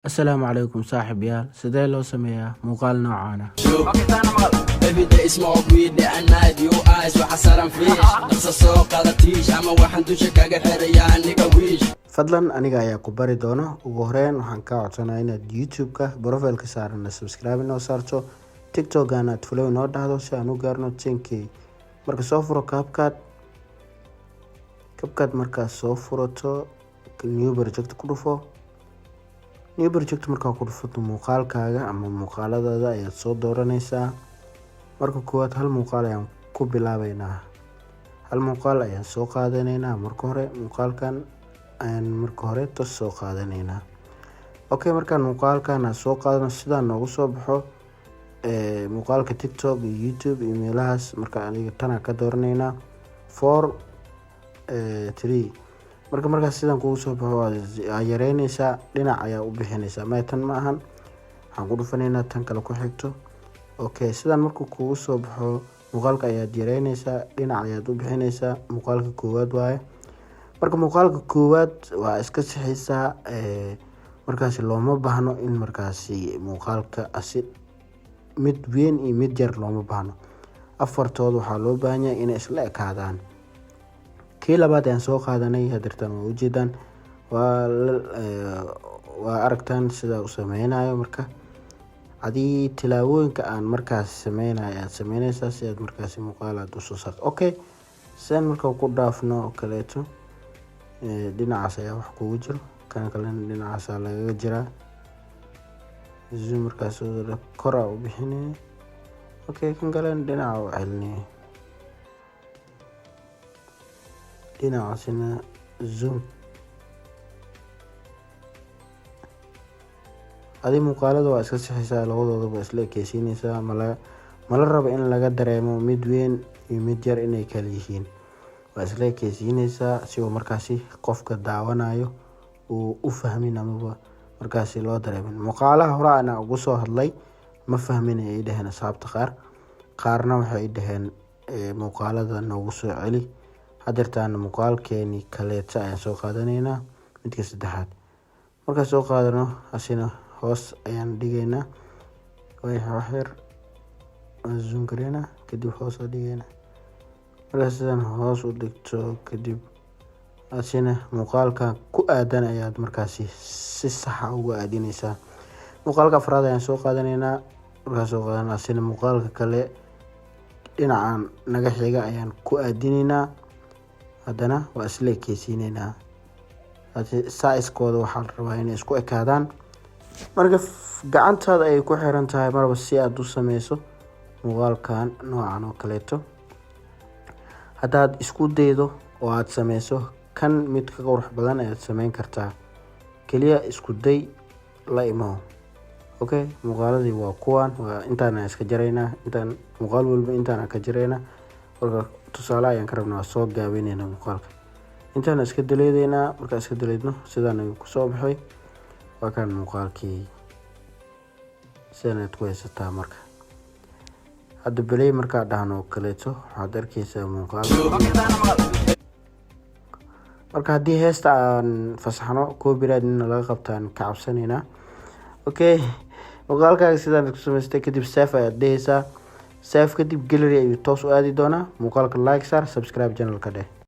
Asalaamu calaykum saaxiibayaal, sidee loo sameeyaa muuqaal noocaan ah? Every day smoke weed at night, you eyes waxa saran fish. Dhaqso soo qaada tiish ama waxaan dusha kaga xirayaa aniga wish. Fadlan, aniga ayaa ku bari doono. Ugu horeyn waxaan kaa codsanaa inaad YouTube-ka profile-ka saarana subscribe inoo saarto, TikTok-ana aad follow inoo dhahdo si aan u gaarno 10K. Marka soo furo CapCut. CapCut markaad soo furato, new project ku dhufo. New project markaa ku dhufato, muuqaalkaaga ama muuqaaladaada ayaad soo dooraneysaa. Marka koowaad hal muuqaal ayaan ku bilaabeynaa, hal muuqaal ayaan soo qaadaneynaa. Marka hore muuqaalkan ayaan marka hore tos soo qaadaneynaa. Okay, markaan muuqaalkan aan soo qaadano, sidaan noogu soo baxo muuqaalka TikTok iyo YouTube iyo meelahaas, marka aniga tanaa ka dooraneynaa, 4:3. Marka markaas sidan kugu soo baxo, waa yareyneysaa, dhinac ayaa u bixineysaa. Maya, tan ma ahan, waxaan ku dhufaneynaa tan kale ku xigto. Okay, sidan markuu kugu soo baxo, muuqaalka ayaad yareyneysaa, dhinac ayaad u bixineysaa. Muuqaalka koowaad waaye. Marka muuqaalka koowaad waa iska sixeysaa. Markaasi looma baahno in markaasi muuqaalka asi mid weyn iyo mid yar looma baahno. Afartood waxaa loo baahan yahay inay isla ekaadaan. Kii labaad ayaan soo qaadanay hadeertan, waa ujeedaan, waa aragtaan sida uu sameynayo. Marka adii tilaabooyinka aan markaasi sameynayo ayaad sameyneysaa si aad markaasi muuqaal aad usoo saarto. Okay, sidan marka ku dhaafno oo kaleeto, dhinacaas ayaa wax kugu jiro, kan kalena dhinacaasa lagaga jiraa. Zoom markaas kor aa u bixinay. Okay, kan kalena dhinaca u celinay, dhinacaasina zoom. Adi muuqaalada waa iska sixeysaa, labadoodaba isla ekeysiineysaa. Mala rabo in laga dareemo mid weyn iyo mid yar inay kala yihiin. Waa isla ekeysiineysaa si uu markaasi qofka daawanayo uu u fahmin amaba markaasi loo dareemin. Muuqaalaha hore ana ugu soo hadlay, ma fahmin ay dhaheen asxaabta qaar. Qaarna waxay dhaheen muuqaalada noogu soo celi. Hadeertaan muuqaalkeeni kaleeta ayaan soo qaadaneynaa, midka saddexaad. Markaan soo qaadano, asina hoos ayaan dhigeynaa, wax yar waan zoom gareynaa, kadib hoos aa dhigeynaa. Markaa sidan hoos u dhigto kadib, asina muuqaalka ku aadan ayaad markaasi si saxa uga aadineysaa. Muuqaalka afraad ayaan soo qaadaneynaa. Markaan soo qaadano, asina muuqaalka kale dhinacan naga xiga ayaan ku aadineynaa. Haddana waa isla ekeysiineynaa. Size-kooda waxaa la rabaa inay isku ekaadaan. Marka gacantaada ayay ku xiran tahay marba si aad u sameyso muuqaalkan noocan oo kaleeto. Haddaad isku daydo oo aada sameyso, kan mid ka qurux badan ayaad sameyn kartaa. Keliya isku day, la imo. Okay, muuqaaladii waa kuwan. Waa intaan iska jaraynaa, intaan muuqaal walba intaan ka jaraynaa. Marka tusaale ayaan ka rabnaa, waa soo gaabineynaa muuqaalka, intaan iska daleedeynaa. Markaan iska daleedno, sidaan ayuu kusoo baxay. Waa kan muuqaalkii, sidan ayaad ku haysataa. Marka hadda play markaa dhahno oo kaleeto, waxaad arkeysaa muuqaal. Marka haddii heesta aan fasaxno, copyright nina laga qabtaan ka cabsaneynaa. Okay, muuqaalkaaga sidaan ku samaystay kadib, save ayaad dheheysaa. Save kadib, gallery ayuu toos u aadi doonaa muuqaalka. Like saar, subscribe channel-ka dheh.